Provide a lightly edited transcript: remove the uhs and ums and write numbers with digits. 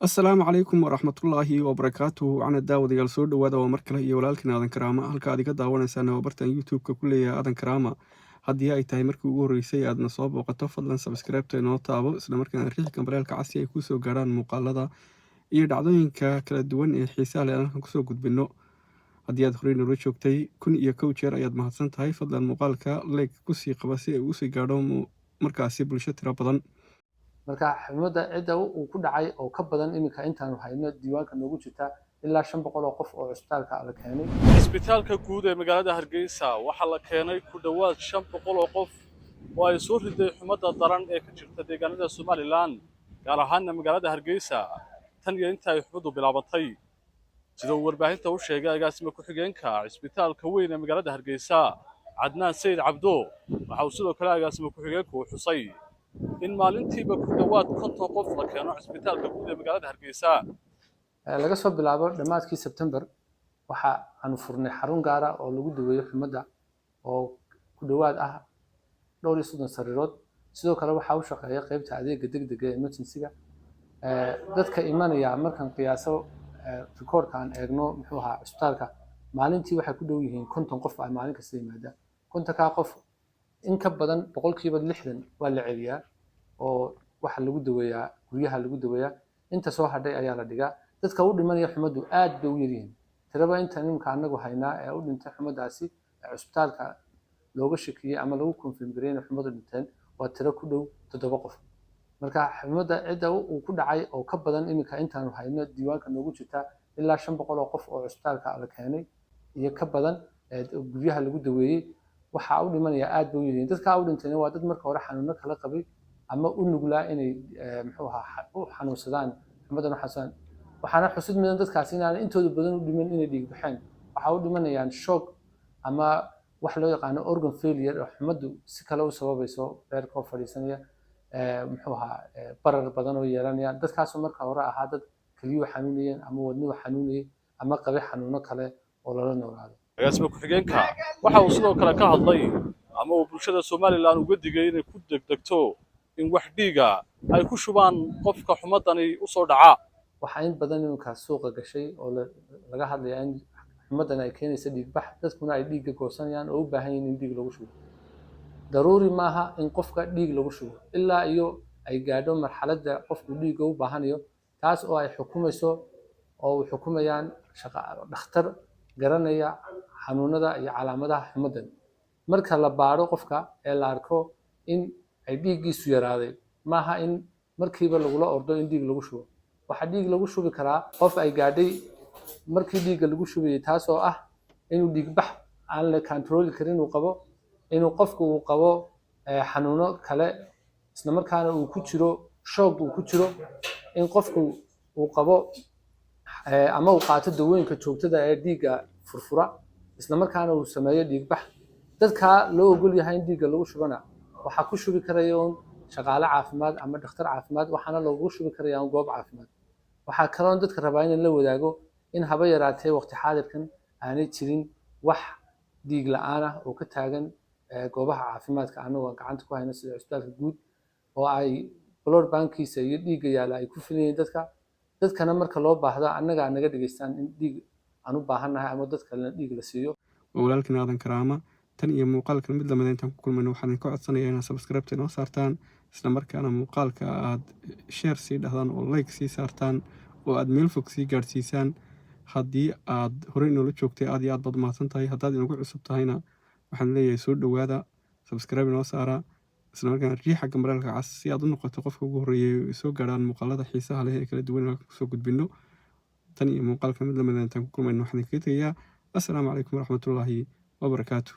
Asalaamu calaykum waraxmatullaahi wabarakaatuhu. Wacna daawadayaal, soo dhowaada. Waa mar kale iyo walaalkiin Aadan Karaama. Halka aad iga daawanaysaan waa bartan YouTube-ka ku leeyahay Aadan Karaama. Haddii ay tahay markii ugu horreysay aadna soo booqato, fadlan subscribe-ta inoo taabo, isla markaana riix gambaleelka casi ay kusoo gaarhaan muuqaalada iyo dhacdooyinka kala duwan ee xiisaha leh aan halkan kusoo gudbino. Haddii aad horey noola joogtay, 1001 jeer ayaad mahadsan tahay. Fadlan muuqaalka like kusii qaba si ay uusii gaadho markaasi bulsho tiro badan. Marka xumadda cidda uu ku dhacay oo ka badan iminka intaanu hayno diiwaanka noogu jirta ilaa 500 oo qof oo cusbitaalka la keenay. Cisbitaalka guud ee magaalada Hargeysa waxaa la keenay ku dhowaad 500 oo qof oo ay soo riday xumadda daran ee ka jirta deegaanada Somaliland, gaar ahaana magaalada Hargeysa, tan iyo inta ay xumaddu bilaabatay. Sida uu warbaahinta u sheegay agaasime ku-xigeenka cisbitaalka weyn ee magaalada Hargeysa, Cadnaan Sayid Cabdo, waxa uu sidoo kale agaasime ku-xigeenku uu xusay in maalintiiba ku dhowaad 50 qof la keeno cisbitaalka guud ee magaalada Hargeysa. Laga soo bilaabo dhammaadkii Sebtembar, waxa aanu furnay xarun gaara oo lagu daweeyo xumadda oo ku dhowaad ah dhowr iyo 30 sariirood. Sidoo kale waxaa u shaqeeya qeybta adeega degdega ee emergency-ga. Dadka imanaya, markaan qiyaaso recordka aan eegno, muxuu ahaa, cusbitaalka maalintii waxay ku dhow yihiin 50 qof ay maalin kasta yimaada. 50-kaa qof in ka badan 60% waa la celiyaa oo waxa lagu daweeyaa guryaha lagu daweeyaa. Inta soo hadhay ayaa la dhigaa. Dadka u dhimanaya xumaddu aad bay u yaryihiin. Tiraba inta nimka anagu haynaa ee u dhintay xumaddaasi ee cusbitaalka looga shakiyey ama lagu confirm gareeyay inay xumaddu dhinteen waa tiro ku dhow 7 qof. Marka xumadda cidda uu ku dhacay oo ka badan iminka intaanu hayno diiwaanka noogu jirta ilaa 500 oo qof oo cusbitaalka la keenay iyo ka badan guryaha lagu daweeyey, waxaa u dhimanaya aad bay u yaryihiin. Dadka u dhintayna waa dad marka hore xanuuno kala qabay ama u nuglaa inay muxuu ahaa, u xanuunsadaan xumaddan u xanuunsadaan. Waxaana xusid mudan dadkaasi inaanay intooda badan u dhiman inay dhiig baxeen. Waxaa u dhimanayaan shock ama wax loo yaqaano organ failure oo xumaddu si kale u sababayso, beerka oo fadhiisanaya, muxuu ahaa, barar badan oo yeelanaya. Dadkaasoo marka hore ahaa dad keliyuhu xanuunayeen ama wadnuhu xanuunayay ama qabay xanuuno kale oo lala noolaado. Agaasime ku-xigeenka waxa uu sidoo kale ka hadlay ama uu bulshada Somaliland uga digay inay ku degdegto in wax dhiiga ay ku shubaan qofka xumadani u soo dhaca. Waxaa in badan iminka suuqa gashay oo laga hadlayaa in xumaddan ay keenaysa dhiigbax, dadkuna ay dhiigga goosanayaan oo u baahan yihiin in dhiig lagu shubo. Daruuri maaha in qofka dhiig lagu shubo ilaa iyo ay gaadho marxaladda qofku dhiigga u baahanayo, taas oo ay xukumayso oo uu xukumayaan shaqa dhakhtar garanaya xanuunada iyo calaamadaha xumaddan. Marka la baadho qofka ee la arko in ay dhiiggiisu yaraaday, maaha in markiiba lagula ordo in dhiig lagu shubo. Waxaa dhiig lagu shubi karaa qof ay gaadhay markii dhiigga lagu shubayay, taas oo ah inuu dhiigbax aan la controli karin uu qabo, inuu qofku uu qabo xanuuno kale, isla markaana uu ku jiro shock uu ku jiro, in qofku uu qabo ama uu qaato dawooyinka joogtada ee dhiigga furfura, isla markaana uu sameeyo dhiigbax. Dadka loo ogol yahay in dhiigga lagu shubana waxaa ku shubi karaya un shaqaale caafimaad ama dhakhtar caafimaad, waxaana loogu shubi karaya un goob caafimaad. Waxaa kaloon dadka rabaa in la wadaago in haba yaraatee waqti xaadirkan aanay jirin wax dhiig la'aan ah oo ka taagan goobaha caafimaadka anagoo aan gacanta ku hayno, sida cusbitaalka guud oo ay blood bankiisa iyo dhiigga yaala ay ku filan yihiin dadka. Dadkana marka loo baahdo annagaa naga dhegeystaan in dhiig aan u baahannahay ama dad kalena dhiig la siiyo. Waa walaalkiin Aadan Karaama. Tan iyo muuqaalkan mid lamida intaan ku kulmayno, waxaan idinka codsanayaa inaad subscribe-ta inoo saartaan, isla markaana muuqaalka aad share sii dhahdaan oo like sii saartaan oo aad meel fog sii gaadhsiisaan. Haddii aad horey inoola joogtay, aad iyo aad baad umahadsan tahay. Haddaad inagu cusub tahayna, waxaan leeyahay soo dhowaada, subscribe inoo saara, isla markaana riixa gambaleelka cas si aad u noqoto qofka ugu horreeyay ee soo gaadhaan muuqaalada xiisaha leh ee kala duwan ee halkan kusoo gudbino. Tan iyo muuqaalka mid lamida intaan ku kulmayno, waxaan idinkaga tegayaa assalaamu calaykum waraxmatullaahi wabarakaatu.